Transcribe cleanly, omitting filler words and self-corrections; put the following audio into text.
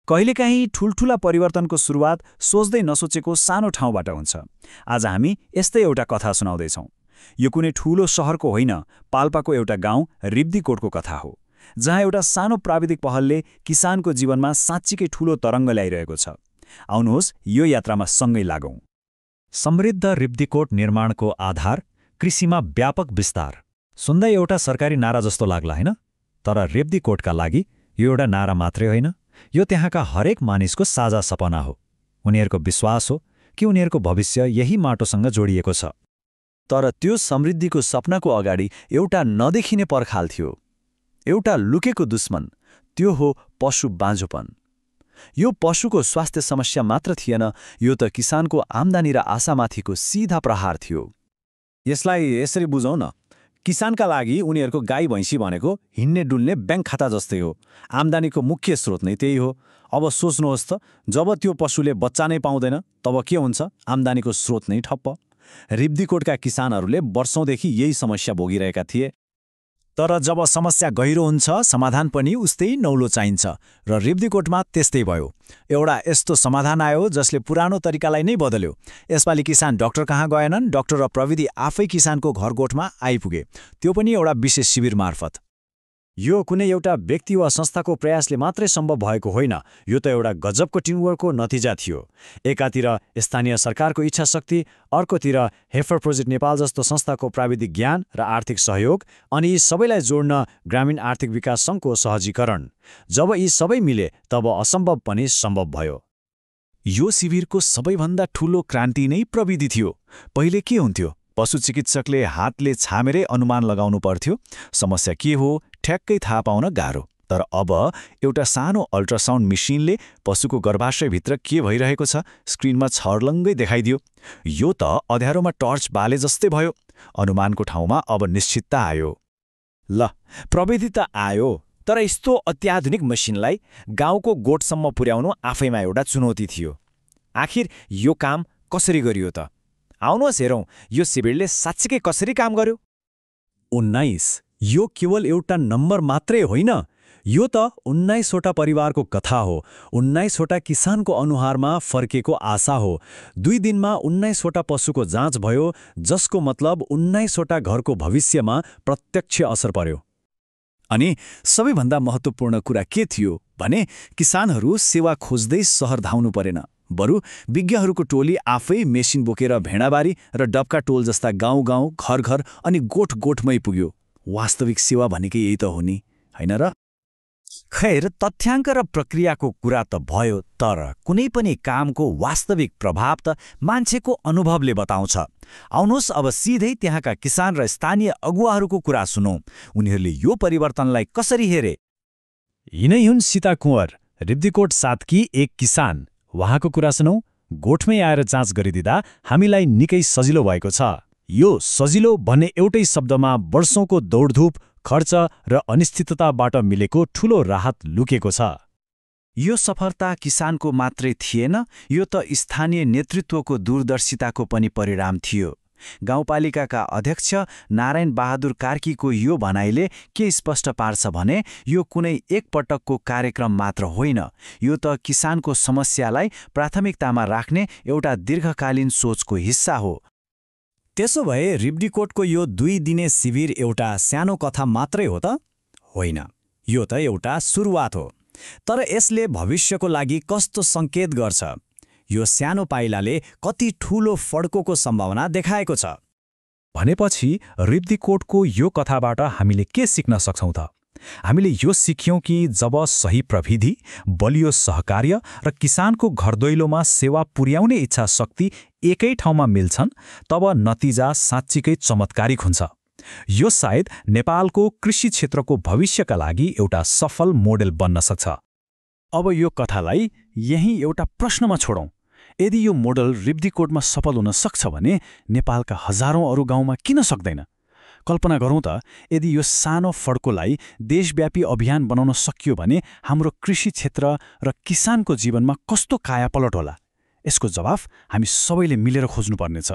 कहिलेकाहीँ ठूल्ठूला परिवर्तनको सुरुवात सोच्दै नसोचेको सानो ठाउँबाट हुन्छ। आज हामी यस्तै एउटा कथा सुनाउँदैछौँ। यो कुनै ठूलो सहरको होइन, पाल्पाको एउटा गाउँ रिब्दीकोटको कथा हो, जहाँ एउटा सानो प्राविधिक पहलले किसानको जीवनमा साँच्चीकै ठूलो तरङ्ग ल्याइरहेको छ। आउनुहोस् यो यात्रामा सँगै लागौँ। समृद्ध रिब्दीकोट निर्माणको आधार, कृषिमा व्यापक विस्तार। सुन्दै एउटा सरकारी नारा जस्तो लाग्ला हैन? तर रिब्दीकोटका लागि यो एउटा नारा मात्रै होइन, यो त्यहाँका हरेक मानिसको साझा सपना हो। उनीहरूको विश्वास हो कि उनीहरूको भविष्य यही माटोसँग जोडिएको छ। तर त्यो समृद्धिको सपनाको अगाडि एउटा नदेखिने पर्खाल थियो, एउटा लुकेको दुश्मन। त्यो हो पशु बाँझोपन। यो पशुको स्वास्थ्य समस्या मात्र थिएन, यो त किसानको आम्दानी र आशामाथिको सीधा प्रहार थियो। यसलाई यसरी बुझौँ न, किसानका लागि उनीहरूको गाई भैँसी भनेको हिँड्ने डुल्ने ब्याङ्क खाता जस्तै हो। आम्दानीको मुख्य स्रोत नै त्यही हो। अब सोच्नुहोस् त, जब त्यो पशुले बच्चा नै पाउँदैन तब के हुन्छ? आम्दानीको स्रोत नै ठप्प। रिब्दीकोटका किसानहरूले वर्षौंदेखि यही समस्या भोगिरहेका थिए। तर जब समस्या गहिरो हुन्छ, समाधान पनि उस्तै नौलो चाहिन्छ, र रिब्दीकोटमा त्यस्तै भयो। एउटा यस्तो समाधान आयो जसले पुरानो तरिकालाई नै बदल्यो। यसपालि किसान डाक्टर कहाँ गएनन्, डाक्टर र प्रविधि आफै किसानको घरगोठमा आइपुगे, त्यो पनि एउटा विशेष शिविर मार्फत। यो कुनै एउटा व्यक्ति वा संस्थाको प्रयासले मात्रै सम्भव भएको होइन, यो त एउटा गजबको टिमवर्कको नतिजा थियो। एकातिर स्थानीय सरकारको इच्छा शक्ति, अर्कोतिर हेफर प्रोजेक्ट नेपाल जस्तो संस्थाको प्राविधिक ज्ञान र आर्थिक सहयोग, अनि यी सबैलाई जोड्न ग्रामीण आर्थिक विकास सङ्घको सहजीकरण। जब यी सबै मिले तब असम्भव पनि सम्भव भयो। यो शिविरको सबैभन्दा ठूलो क्रान्ति नै प्रविधि थियो। पहिले के हुन्थ्यो? पशु चिकित्सकले हातले छामेरै अनुमान लगाउनु पर्थ्यो, समस्या के हो ठ्याक्कै थाहा पाउन गाह्रो। तर अब एउटा सानो अल्ट्रासाउन्ड मेसिनले पशुको गर्भाशयभित्र के भइरहेको छ स्क्रिनमा छर्लङ्गै देखाइदियो। यो त अँध्यारोमा टर्च बाले जस्तै भयो। अनुमानको ठाउँमा अब निश्चितता आयो। ल, प्रविधि त आयो, तर यस्तो अत्याधुनिक मसिनलाई गाउँको गोठसम्म पुर्याउनु आफैमा एउटा चुनौती थियो। आखिर यो काम कसरी गरियो त? आउनुहोस् हेरौँ यो शिविरले साँच्चीकै कसरी काम गर्यो। 19 यो केवल एउटा नम्बर मात्रै होइन, यो त 19वटा परिवारको कथा हो। 19वटा किसानको अनुहारमा फर्केको आशा हो। 2 दिनमा 19वटा पशुको जाँच भयो, जसको मतलब 19वटा घरको भविष्यमा प्रत्यक्ष असर पर्यो। अनि सबैभन्दा महत्त्वपूर्ण कुरा के थियो भने किसानहरू सेवा खोज्दै सहर धाउनु परेन, बरु विज्ञहरूको टोली आफै मेसिन बोकेर भेडाबारी र डबका टोल जस्ता गाउँ गाउँ, घर घर अनि गोठ गोठमै पुग्यो। वास्तविक सेवा भनेकै यही त हो नि, होइन र? खैर, तथ्याङ्क र प्रक्रियाको कुरा त भयो, तर कुनै पनि कामको वास्तविक प्रभाव त मान्छेको अनुभवले बताउँछ। आउनुहोस् अब सिधै त्यहाँका किसान र स्थानीय अगुवाहरूको कुरा सुनौँ। उनीहरूले यो परिवर्तनलाई कसरी हेरे? यिनै हुन् सीता कुँवर, रिब्दीकोट 7 की एक किसान। उहाँको कुरा सुनौ। गोठमै आएर जाँच गरिदिँदा हामीलाई निकै सजिलो भएको छ। यो सजिलो भन्ने एउटै शब्दमा वर्षौंको दौडधुप, खर्च र अनिश्चितताबाट मिलेको ठूलो राहत लुकेको छ। यो सफलता किसानको मात्रै थिएन, यो त स्थानीय नेतृत्वको दूरदर्शिताको पनि परिणाम थियो। गाउँपालिकाका अध्यक्ष नारायण बहादुर कार्कीको यो भनाइले के स्पष्ट पार्छ भने यो कुनै एकपटकको कार्यक्रम मात्र होइन, यो त किसानको समस्यालाई प्राथमिकतामा राख्ने एउटा दीर्घकालीन सोचको हिस्सा हो। त्यसो भए रिब्दीकोटको यो 2 दिने शिविर एउटा सानो कथा मात्रै हो त? होइन, यो त एउटा सुरुवात हो। तर यसले भविष्यको लागि कस्तो सङ्केत गर्छ? यो सानो पाइलाले कति ठूलो फड्कोको सम्भावना देखाएको छ? भनेपछि रिब्दीकोटको यो कथाबाट हामीले के सिक्न सक्छौँ त? हामीले यो सिक्यौँ कि जब सही प्रविधि, बलियो सहकार्य र किसानको घरदैलोमा सेवा पुर्याउने इच्छा शक्ति एकै ठाउँमा मिल्छन्, तब नतिजा साँच्चीकै चमत्कारिक हुन्छ। यो सायद नेपालको कृषि क्षेत्रको भविष्यका लागि एउटा सफल मोडेल बन्न सक्छ। अब यो कथालाई यही एउटा प्रश्नमा छोडौँ। यदि यो मोडल रिब्दीकोटमा सफल हुन सक्छ भने नेपालका हजारौं अरू गाउँमा किन सक्दैन? कल्पना गरौँ त, यदि यो सानो फड्कोलाई देशव्यापी अभियान बनाउन सकियो भने हाम्रो कृषि क्षेत्र र किसानको जीवनमा कस्तो कायापलट होला? यसको जवाफ हामी सबैले मिलेर खोज्नुपर्नेछ।